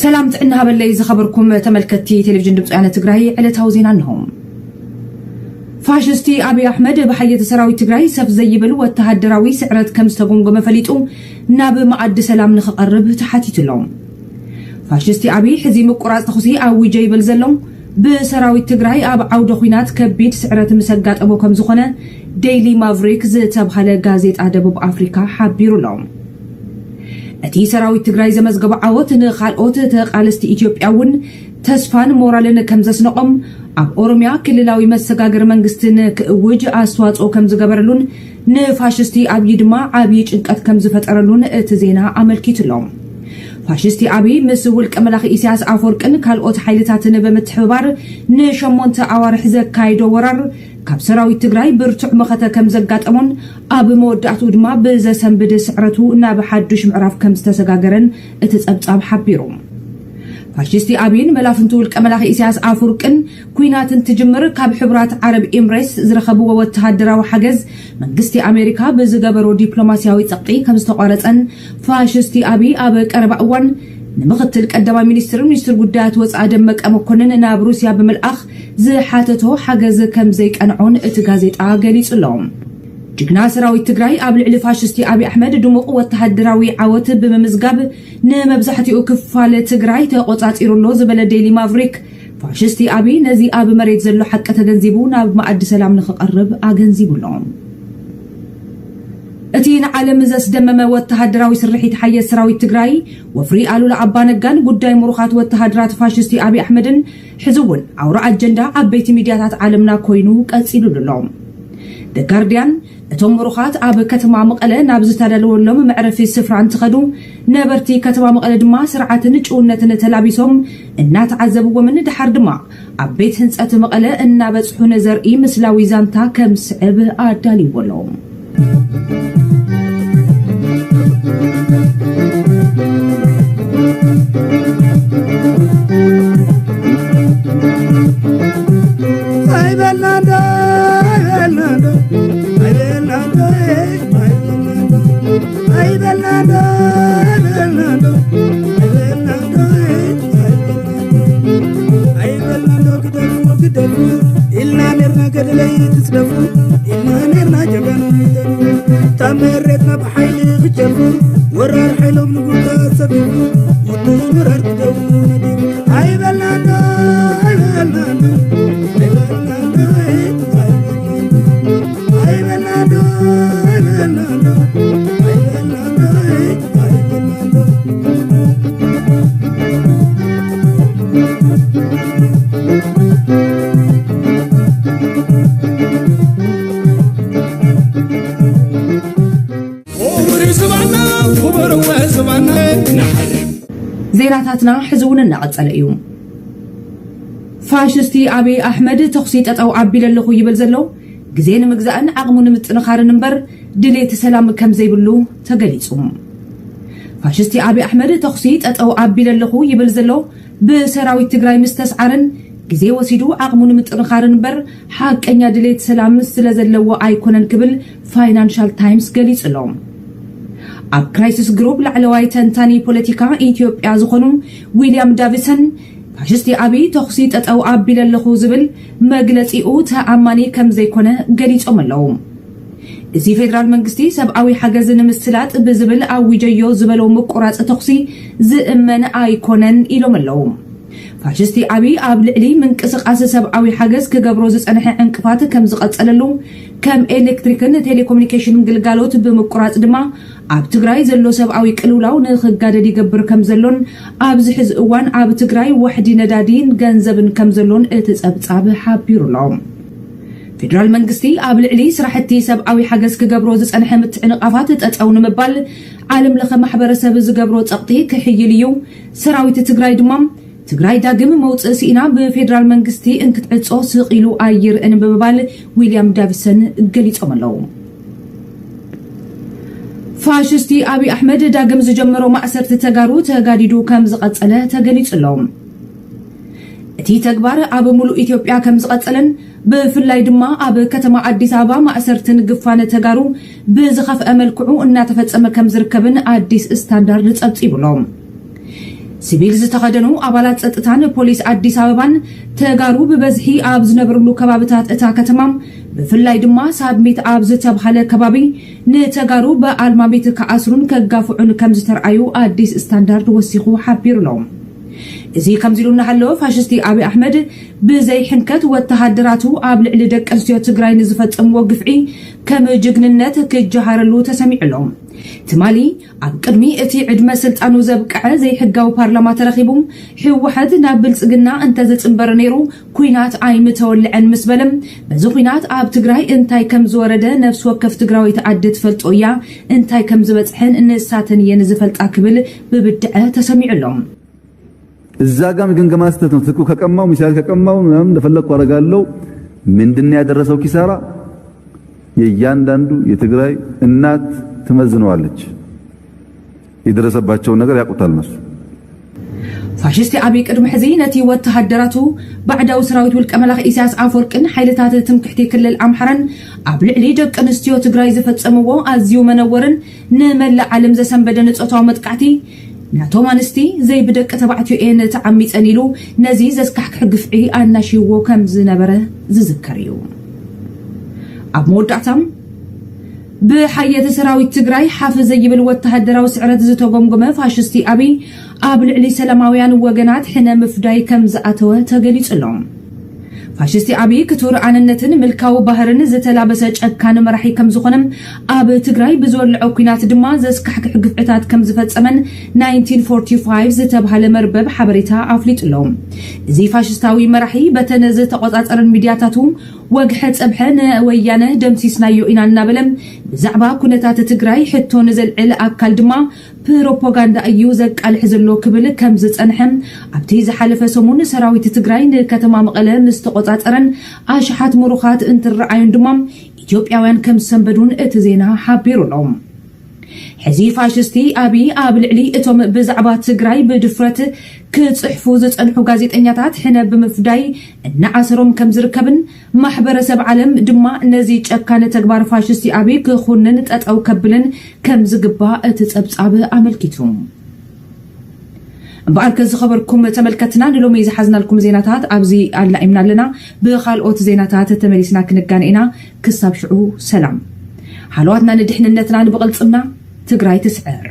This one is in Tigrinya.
ሰላም ጥዕና ሃበለይ ዝኸበርኩም ተመልከትቲ ቴሌቪዥን ድምፂ ወያነ ትግራይ፣ ዕለታዊ ዜና እንሆ። ፋሽስቲ ኣብይ ኣሕመድ ብሓየቲ ሰራዊት ትግራይ ሰፍ ዘይብል ወተሃደራዊ ስዕረት ከም ዝተጎምጎመ ፈሊጡ ናብ መኣዲ ሰላም ንኽቐርብ ተሓቲቱ ኣሎ። ፋሽስቲ ኣብይ ሕዚ ምቁራፅ ተኹሲ ኣዊጀ ይብል ዘሎ። ብሰራዊት ትግራይ ኣብ ዓውደ ኹናት ከቢድ ስዕረት ምስ ኣጋጠሞ ከም ዝኾነ ዴይሊ ማቭሪክ ዝተብሃለ ጋዜጣ ደቡብ ኣፍሪካ ሓቢሩ ኣሎ። እቲ ሰራዊት ትግራይ ዘመዝገቦ ዓወት ንኻልኦት ተቓለስቲ ኢትዮጵያ እውን ተስፋን ሞራልን ከም ዘስነቖም፣ ኣብ ኦሮምያ ክልላዊ መሰጋገሪ መንግስቲ ንክእውጅ ኣስተዋፅኦ ከም ዝገበረሉን ንፋሽስቲ ኣብዪ ድማ ዓብዪ ጭንቀት ከም ዝፈጠረሉን እቲ ዜና ኣመልኪቱ ኣሎ። ፋሽስቲ ኣብዪ ምስ ውልቀ መላኺ ኢሳያስ ኣፈወርቅን ካልኦት ሓይልታትን ብምትሕብባር ንሸሞንተ ኣዋርሕ ዘካየዶ ወራር ካብ ሰራዊት ትግራይ ብርቱዕ መኸተ ከም ዘጋጠሞን ኣብ መወዳእትኡ ድማ ብዘሰንብድ ስዕረቱ ናብ ሓዱሽ ምዕራፍ ከም ዝተሰጋገረን እቲ ጸብጻብ ሓቢሩ። ፋሽስቲ ኣብይን መላፍንቱ ውልቀ መላኺ ኢሳያስ ኣፈወርቅን ኲናት እንትጅምር ካብ ሕቡራት ዓረብ ኤምሬትስ ዝረኸብዎ ወተሃደራዊ ሓገዝ መንግስቲ ኣሜሪካ ብዝገበሮ ዲፕሎማስያዊ ጸቕጢ ከም ዝተቋረጸን ፋሽስቲ ኣብይ ኣብ ቀረባ እዋን ንምኽትል ቀዳማይ ሚኒስትርን ሚኒስትር ጉዳያት ወጻኢ ደመቀ መኮንን ናብ ሩስያ ብምልኣኽ ዝሓተቶ ሓገዝ ከም ዘይቀንዖን እቲ ጋዜጣ ገሊጹ ኣሎ። ጅግና ሰራዊት ትግራይ ኣብ ልዕሊ ፋሽስቲ ኣብይ ኣሕመድ ድሙቕ ወተሃደራዊ ዓወት ብምምዝጋብ ንመብዛሕትኡ ክፋል ትግራይ ተቖጻጺሩ ኣሎ ዝበለ ዴይሊ ማቭሪክ፣ ፋሽስቲ ኣብይ ነዚ ኣብ መሬት ዘሎ ሓቂ ተገንዚቡ ናብ መኣዲ ሰላም ንኽቐርብ ኣገንዚቡ ኣሎ። እቲ ንዓለም ዘስደመመ ወተሃደራዊ ስርሒት ሓየት ሰራዊት ትግራይ፣ ወፍሪ ኣሉላ ኣባነጋን ጉዳይ ምሩኻት ወተሃደራት ፋሽስቲ ኣብይ ኣሕመድን ሕዚ እውን ኣውራ ኣጀንዳ ዓበይቲ ሚድያታት ዓለምና ኮይኑ ቀጺሉሉ ኣሎ። ደ ጋርዲያን፣ እቶም ምሩኻት ኣብ ከተማ መቐለ ናብ ዝተዳለወሎም መዕረፊ ስፍራ እንትኸዱ፣ ነበርቲ ከተማ መቐለ ድማ ስርዓትን ጭውነትን ተላቢሶም እናተዓዘብዎምን ድሓር ድማ ኣብ ቤት ህንፀት መቐለ እናበፅሑን ዘርኢ ምስላዊ ዛንታ ከም ስዕብ ኣዳልይዎ ኣሎ። ኣይበልና እንዶ፣ ኣይበልና እንዶ፣ ኣይበልና እንዶ፣ ኣይበልና እንዶ፣ ኣይበልና እንዶ፣ ኣይበልና እንዶ፣ ኣይበልና እንዶ፣ ግደፉ፣ ግደፉ ኢልና ኔርና ገደለይ ትጽደፉ ኢልና ኔርና ጀጋኑ ይተኑ። እታ መሬትና ብሓይሊ ክጀርፉ ወራር ሓይሎም ንጉልበት ሰፊፉ ሙቱ ምራር ክደው ነዲፉ። ኣይበልና እንዶ፣ ኣይበልና እንዶ፣ ኣይበልና እንዶ፣ ኣይበልና እንዶ፣ ኣይበልና እንዶ፣ ኣይበልና እንዶ፣ ኣይበልና እንዶ፣ ኣይበልና እንዶ። ዜናታትና ሕዚ እውን እናቐጸለ እዩ። ፋሽስቲ ኣብይ ኣሕመድ ተኹሲ ጠጠው ኣቢለ ኣለኹ ይብል ዘሎ፣ ግዜ ንምግዛእን ዓቕሙ ንምጥንኻርን እምበር ድሌት ሰላም ከም ዘይብሉ ተገሊጹ። ፋሽስቲ ኣብይ ኣሕመድ ተኹሲ ጠጠው ኣቢለ ኣለኹ ይብል ዘሎ፣ ብሰራዊት ትግራይ ምስ ተስዓርን ግዜ ወሲዱ ዓቕሙ ንምጥንኻርን እምበር ሓቀኛ ድሌት ሰላም ስለ ዘለዎ ኣይኮነን ክብል ፋይናንሻል ታይምስ ገሊጹ ኣሎ። ኣብ ክራይሲስ ግሩፕ ላዕለዋይ ተንታኒ ፖለቲካ ኢትዮጵያ ዝኾኑ ዊልያም ዳቪሰን፣ ፋሽስቲ ኣብይ ተኹሲ ጠጠው ኣቢለ ኣለኹ ዝብል መግለጺኡ ተኣማኒ ከም ዘይኮነ ገሊጾም ኣለዉ። እዚ ፌደራል መንግስቲ ሰብኣዊ ሓገዝ ንምስላጥ ብዝብል ኣዊጀዮ ዝበሎ ምቁራጽ ተኹሲ ዝእመን ኣይኮነን ኢሎም ኣለዉ። ፋሽስቲ ኣብይ ኣብ ልዕሊ ምንቅስቓስ ሰብኣዊ ሓገዝ ክገብሮ ዝጸንሐ ዕንቅፋት ከም ዝቐጸለሉ፣ ከም ኤሌክትሪክን ቴሌኮሙኒኬሽንን ግልጋሎት ብምቁራጽ ድማ ኣብ ትግራይ ዘሎ ሰብኣዊ ቅልውላው ንኽጋደድ ይገብር ከም ዘሎን ኣብዚ ሕዚ እዋን ኣብ ትግራይ ዋሕዲ ነዳዲን ገንዘብን ከም ዘሎን እቲ ጸብጻብ ሓቢሩ ኣሎ። ፌደራል መንግስቲ ኣብ ልዕሊ ስራሕቲ ሰብኣዊ ሓገዝ ክገብሮ ዝጸንሐ ምትዕንቓፋት ጠጠው ንምባል ዓለም ለኸ ማሕበረሰብ ዝገብሮ ጸቕጢ ክሕይል እዩ። ሰራዊት ትግራይ ድማ ትግራይ ዳግም መውፅእ ስኢና ብፌደራል መንግስቲ እንትትዕጾ ስቕ ኢሉ ኣይርእን ብምባል ዊልያም ዳቪሰን ገሊጾም ኣለዉ። ፋሽስቲ ኣብይ ኣሕመድ ዳግም ዝጀመሮ ማእሰርቲ ተጋሩ ተጋዲዱ ከም ዝቐጸለ ተገሊጹ ኣሎ። እቲ ተግባር ኣብ ሙሉእ ኢትዮጵያ ከም ዝቐጸለን ብፍላይ ድማ ኣብ ከተማ ኣዲስ ኣበባ ማእሰርትን ግፋን ተጋሩ ብዝኸፍአ መልክዑ እናተፈጸመ ከም ዝርከብን ኣዲስ ስታንዳርድ ጸብጺቡ ኣሎ። ሲቪል ዝተኸደኑ ኣባላት ጸጥታን ፖሊስ ኣዲስ ኣበባን ተጋሩ ብበዝሒ ኣብ ዝነብርሉ ከባብታት እታ ከተማ፣ ብፍላይ ድማ ሳብሚት ኣብ ዝተብሃለ ከባቢ፣ ንተጋሩ ብኣልማሚት ክኣስሩን ከጋፍዑን ከም ዝተርኣዩ ኣዲስ ስታንዳርድ ወሲኹ ሓቢሩ ኣሎ። እዚ ከምዚ ኢሉ እናሃለወ፣ ፋሽስቲ ኣብይ ኣሕመድ ብዘይ ሕንከት ወተሃደራቱ ኣብ ልዕሊ ደቂ ኣንስትዮ ትግራይ ንዝፈጸምዎ ግፍዒ ከም ጅግንነት ክጀሃረሉ ተሰሚዑ ኣሎ። ትማሊ ኣብ ቅድሚ እቲ ዕድመ ስልጣኑ ዘብቅዐ ዘይሕጋዊ ፓርላማ ተረኺቡ፣ ህወሓት ናብ ብልጽግና እንተዝጽንበር ነይሩ፣ ኲናት ኣይምተወልዐን ምስ በለ፣ በዚ ኲናት ኣብ ትግራይ እንታይ ከም ዝወረደ ነፍሲ ወከፍ ትግራወይቲ ኣደ ትፈልጦ እያ፣ እንታይ ከም ዝበጽሐን ንሳተን እየን ዝፈልጣ ክብል ብብድዐ ተሰሚዑ ኣሎ። እዛ ጋም ግምገማ ስህተት ነው። ትጥቁ ከቀማው፣ ሚሳይል ከቀማው ምናምን እንደፈለግኩ አደርጋለሁ። ምንድን ነው ያደረሰው ኪሳራ? የእያንዳንዱ የትግራይ እናት ትመዝነዋለች። የደረሰባቸውን ነገር ያውቁታል እነሱ። ፋሽስቲ ኣብይ ቅድሚ ሕዚ ነቲ ወተሃደራቱ፣ ባዕዳዊ ሰራዊት ውልቀ መላኺ ኢሳያስ ኣፈወርቅን ሓይልታት ትምክሕቲ ክልል ኣምሓራን ኣብ ልዕሊ ደቂ ኣንስትዮ ትግራይ ዝፈጸምዎ ኣዝዩ መነወርን ንመላእ ዓለም ዘሰንበደን ጾታዊ መጥቃዕቲ፣ ናቶም ኣንስቲ ዘይብደቂ ተባዕትዮ እየን ተዓሚጸን ኢሉ ነዚ ዘስካሕክሕ ግፍዒ ኣናሽይዎ ከም ዝነበረ ዝዝከር እዩ። ኣብ መወዳእታ፣ ብሓየት ሰራዊት ትግራይ ሓፍ ዘይብል ወተሃደራዊ ስዕረት ዝተጎምጎመ ፋሽስቲ ኣብይ ኣብ ልዕሊ ሰላማውያን ወገናት ሕነ ምፍዳይ ከም ዝኣተወ ተገሊጹ ኣሎ። ፋሽስቲ ኣብይ ክቱር ኣነነትን ምልካዊ ባህርን ዝተላበሰ ጨካን መራሒ ከም ዝኾነ፣ ኣብ ትግራይ ብዝወልዖ ኲናት ድማ ዘስካሕክሕ ግፍዕታት ከም ዝፈጸመን ናይንቲን ፎርቲ ፋይቭ ዝተባህለ መርበብ ሓበሬታ ኣፍሊጡ ኣሎ። እዚ ፋሽስታዊ መራሒ በተን ዝተቖጻጸረን ሚድያታቱ ወግሐ ጸብሐ ንወያነ ደምሲስናዮ ኢና እናበለ ብዛዕባ ኩነታት ትግራይ ሕቶ ንዘልዕል ኣካል ድማ ፕሮፓጋንዳ እዩ ዘቃልሕ ዘሎ ክብል ከም ዝጸንሐ፣ ኣብቲ ዝሓለፈ ሰሙን ሰራዊት ትግራይ ንከተማ መቐለ ምስ ተቖጻጸረን ኣሽሓት ምሩኻት እንትረኣዩን ድማ ኢትዮጵያውያን ከም ዝሰንበዱን እቲ ዜና ሓቢሩ ኣሎ። ሕዚ ፋሽስቲ ኣብይ ኣብ ልዕሊ እቶም ብዛዕባ ትግራይ ብድፍረት ክጽሕፉ ዝጸንሑ ጋዜጠኛታት ሕነ ብምፍዳይ እናኣሰሮም ከም ዝርከብን ማሕበረሰብ ዓለም ድማ ነዚ ጨካነ ተግባር ፋሽስቲ ኣብይ ክኹንን ጠጠው ከብልን ከም ዝግባእ እቲ ጸብጻብ ኣመልኪቱ። እምበኣርከ ዝኸበርኩም ተመልከትና፣ ንሎሚ ዝሓዝናልኩም ዜናታት ኣብዚ ኣላኢምና ኣለና። ብኻልኦት ዜናታት ተመሊስና ክንጋነ ኢና። ክሳብ ሽዑ ሰላም። ሃለዋትና ንድሕንነትናን ብቕልጽምና ትግራይ ትስዕር።